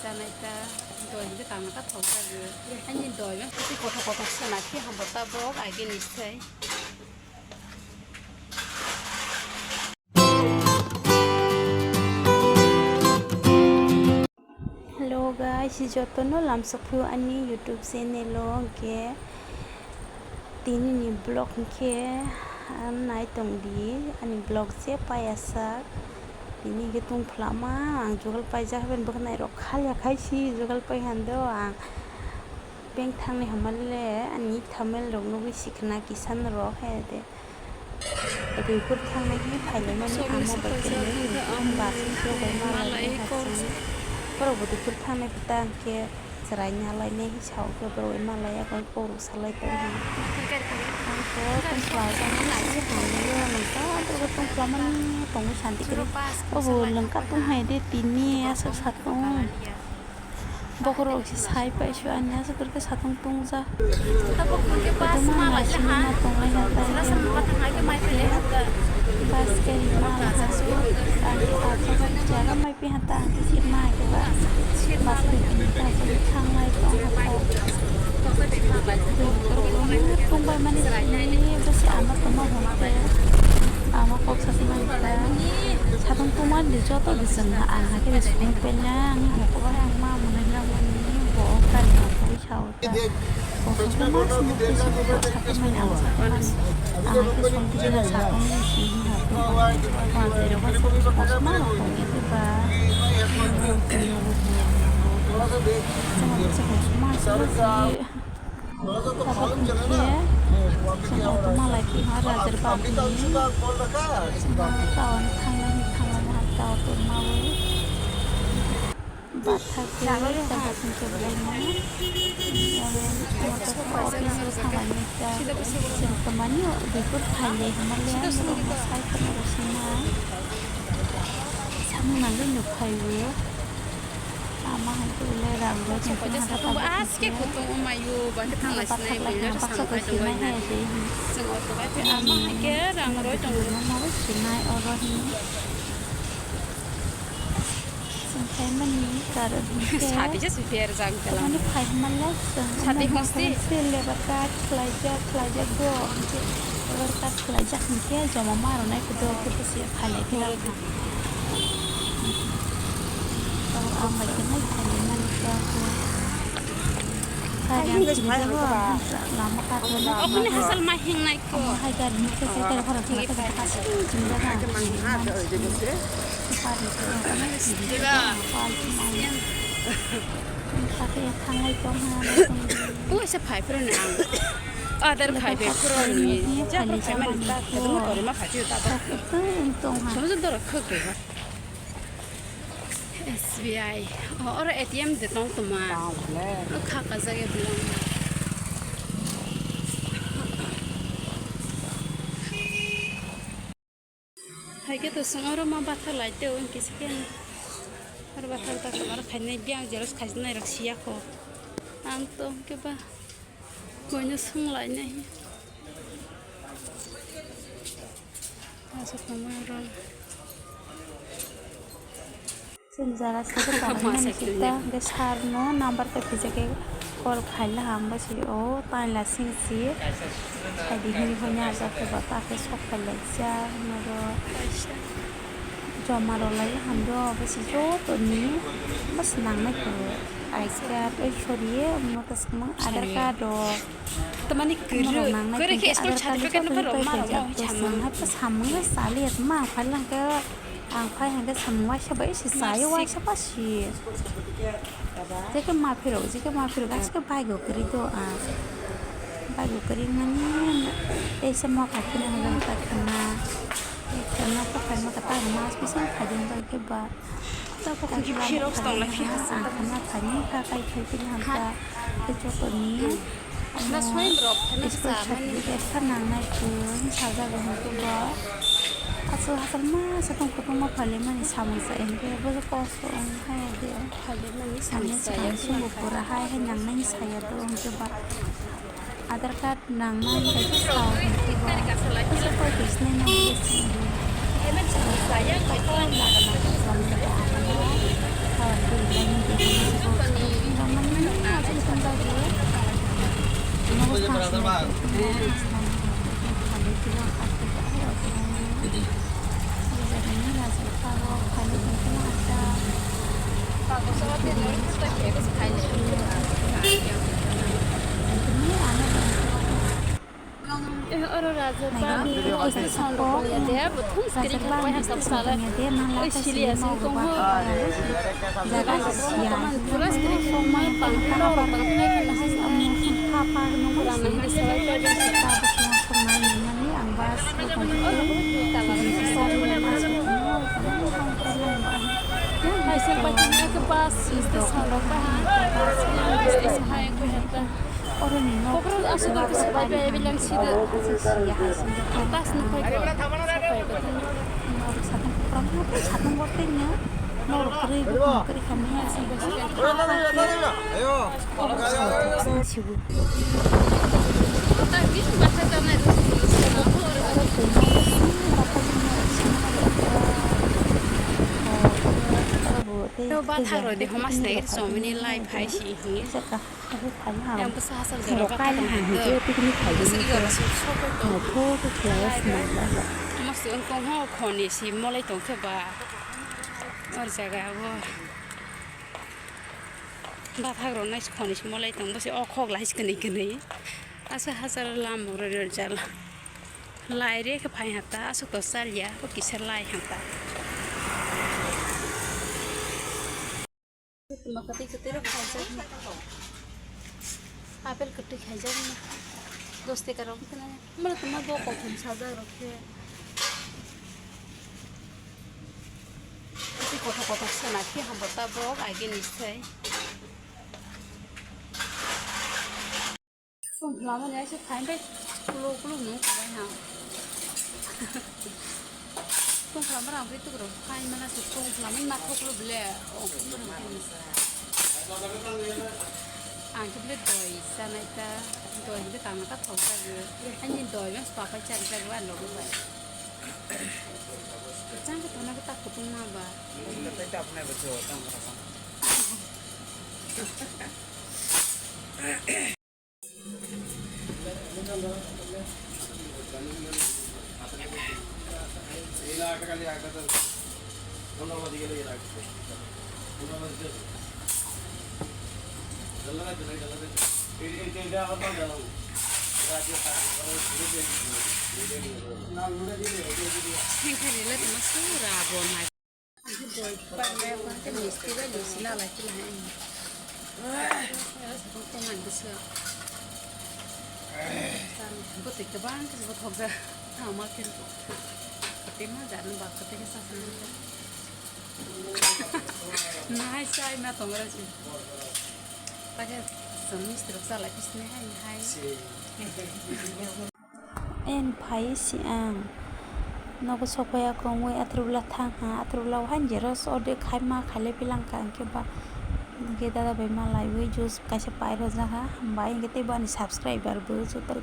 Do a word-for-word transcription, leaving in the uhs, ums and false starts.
Tanai ta doi hingke tangna ta thok jagwi. Ani doi ma kothok kothok sona khe hambo ta borok agini sai. Hello guys, jotono lamsok phio ani YouTube channel o hingke. Tini ni vlog hingke, ah, nai tong di, ani vlog je paiyasak. Tini hingke tungphla ma ang jugal paijak, haben bwkhanai rok khalya khai si jugal pai hando ang. Bank thangni hamale ani thamel rok nugui sikhna kisan rok hai de. Twi phur thangnai hwnwi phailaimani amo bai khe bus jogai malai hai se. Borok bo twi phur thangnai phi ta hwnkhe chwrai nalainai hwnwi sa o khe borok bai malai abo borok salai tong hwnwi. Ang to tongphla jani se hamlaio nokha borok tongphla mani tongwi santi kwrwi. Obo lwngkha tong hai de tini aswk sa tong. Bokhorok se sai pai su ani aswk khe satung tungja. Tabuk hwnkhe bus ma lai laha. Sila sama bathang ai khe mai pele hwnkhe. Bus khe ma lai jaga mai pi hata ang khe sir ma ai khe ba. Bus khe tini ta khe thang lai tong hata. Tong bai mani sini bwsi ama tongma hwn khe. Ama kok sa tongma hwn khe. Satung tongma ni joto bwswng ang hakhe sung pele ang hoko bai ang ma mwnwi nangmani bo kari ma pui sa o. Malai khe ha rajar bapni. Town thangnani thanglama town tongma o. Bathakhe tabuk hwnkhe belai no, eh, office o thanglai nai ta. Chwng kwmani o Udaipur phailai hwnma le ang borok no sai khwna rw sina. Samung nangwi nuk phai o. Ama hai khe belai rang rw tong phano ha ta tabuk hwnkhe. Baksa kwthwina hai de. Ama hai khe rang rw tong phano ma bo sinai oro hin. Chwng khaimani karon hinkhe Sati je sui per jang tela. Mani phai hwnmanle chwng Sati umang hosti. Sel labour card khlaijak, khlaijak bo, hinkhe labour card khlaijak hinkhe joma ma rwnai khe do, khe bwswk khailai khe rw kha. Ang bai khe nai khailai mani khe. Kari ang chini jago, lama kato na. Okhoni hasal ma hingnai ko. Omo hai gari ni khe khe gari khorok khe khe khe chini jago. Khe thanglai tong ha. Puisa phai phuru ni ang. Adar khai be phuru ni. Ja phai phai mani ta. Tong tori ma phai ta. Tong ha. Tong jor dor khok de. S B I. O, oro A T M de tong tongma. Tong le. O kha ka jage belong. Hai khe to song oro ma bathar lai te o kisa khe. Oro bathar ta oro khainai biang jeros khainai rok siya kho. Ang to ke ba. Koino song lai nai. Aswk tongma rong. Chini jaga se khe tongmani sita, hwnkhe sir no number tei kisa khe call khaila, ang bo si o taila sing si. Khaidi hwnwi hwnwi ajak khe bo ta khe sok phai laijak, norok joma rw lai hamdo, bo si joto ni bo si nangnai khe I card, oi sorry, omo ta swkang Aadhaar card rok. Tamani kwrwi, kwrwi khe school certificate no phai rwma rwma hoi samung. Samung no sali ya tma phai lang khe ang phai hang khe samung waisa bai se sai waisa ba si. Jekhe ma phiro, jekhe ma phiro ba se bai go kwrwi do a. Bai go kwrwi mani tei se ma phai khina hwlang ta khana. Khana ta phai ma ta mas bising phai ding bai khe ba. Tabuk hwnkhe phirok tongla khe hasing. Ang khana phaini kha kai khai tini hamkha. Khe jotoni. Na soin rok khana school sa mani. Certificate kha nangnai kung sajago hwnkhe bo. Aswk hasal ma satong kutungma phalimani samung sa hwnkhe bo kosto wng hai de. Phalimani samung sa ya. Samung pura hai hai nangnai saya do hwnkhe ba. Aadhaar card nangnai hai khe sao hwnkhe ba. Kisa koi khe sinai nang bwlai sini. Aadhaar card nangnai khe sao hwnkhe ba. Eh, oro raja bani sound rok ya de, bo thung skiri kha bai hakam sala. Oi sili asing kong ho. Pura skiri kha mai pang lo rok bang thai kha nasi. Pura nang di sala. Hai sing bai thang ya ke bus is the sound rok bai ha. Bus is hai ko heta. Oro ni nok. Kokro aswk kisa bai bai bilang sida. Aswk siya hai sing. Tas ni khai ko. Nok satung kokro ma tei satung bor tei nya. Nok kwrwi bwkhang kwrwi kha maya sing. Ayo. Sibu. Tei bathak rodi homa snai somini life hai si hi. Yang bwsa hasal jora bathak rodi. Bwsa igor suk sokoi to. Masi wngkong ho khoni si molai tongkhe ba. Or jaga o. Bathak rok nai khoni si molai tong bwsi o khok lai si kwnwi kwnwi. Aswk hachal lamuk rw rw jal. Lai re khe phai hata aswk to chal ya o kisa lai hata. Tuma kwtwi kwtwi rok khaijak. Apple kwtwi khaijak. Dos taka rok wngkha na. Mala tuma bo kothom sajak rok khe. Tei kothok kothok sona khe hambo ta borok agini sai. Tongphla mani aise phain bai kulo kulo nung kubai ha. Tongphla mani ang bai tukrok phain mana se tongphla mani nathok kulo bele. Ang khe bele doi chanai ta, doi hwnkhe tangma ta thok jagwi. Ani doi mas papai chari jagwi ani logi bai. Chang khe thona khe ta kutung ma ba. Thengkha rila tongma sura bo nai. Ang khe doi pai maya khe misti bai lusi na lai khe lai. Ang khe bo tei kwbang khe bo thokjak. Tama khe tei ma jani ba khe tei khe sa sa. Nahai chai ma tongra si. Ta khe chwng misti rok cha lai khe sini hai hai. En phai si ang. Nogo sokphaia kongwi atrubla thang ha, atrubla o hain jeros ode khaima khaile bilang ka hwnkhe ba. Hwnkhe dada bai malaiwi juice kaisa pairojak ha, hambai hwnkhe tei bo ani subscriber bo joto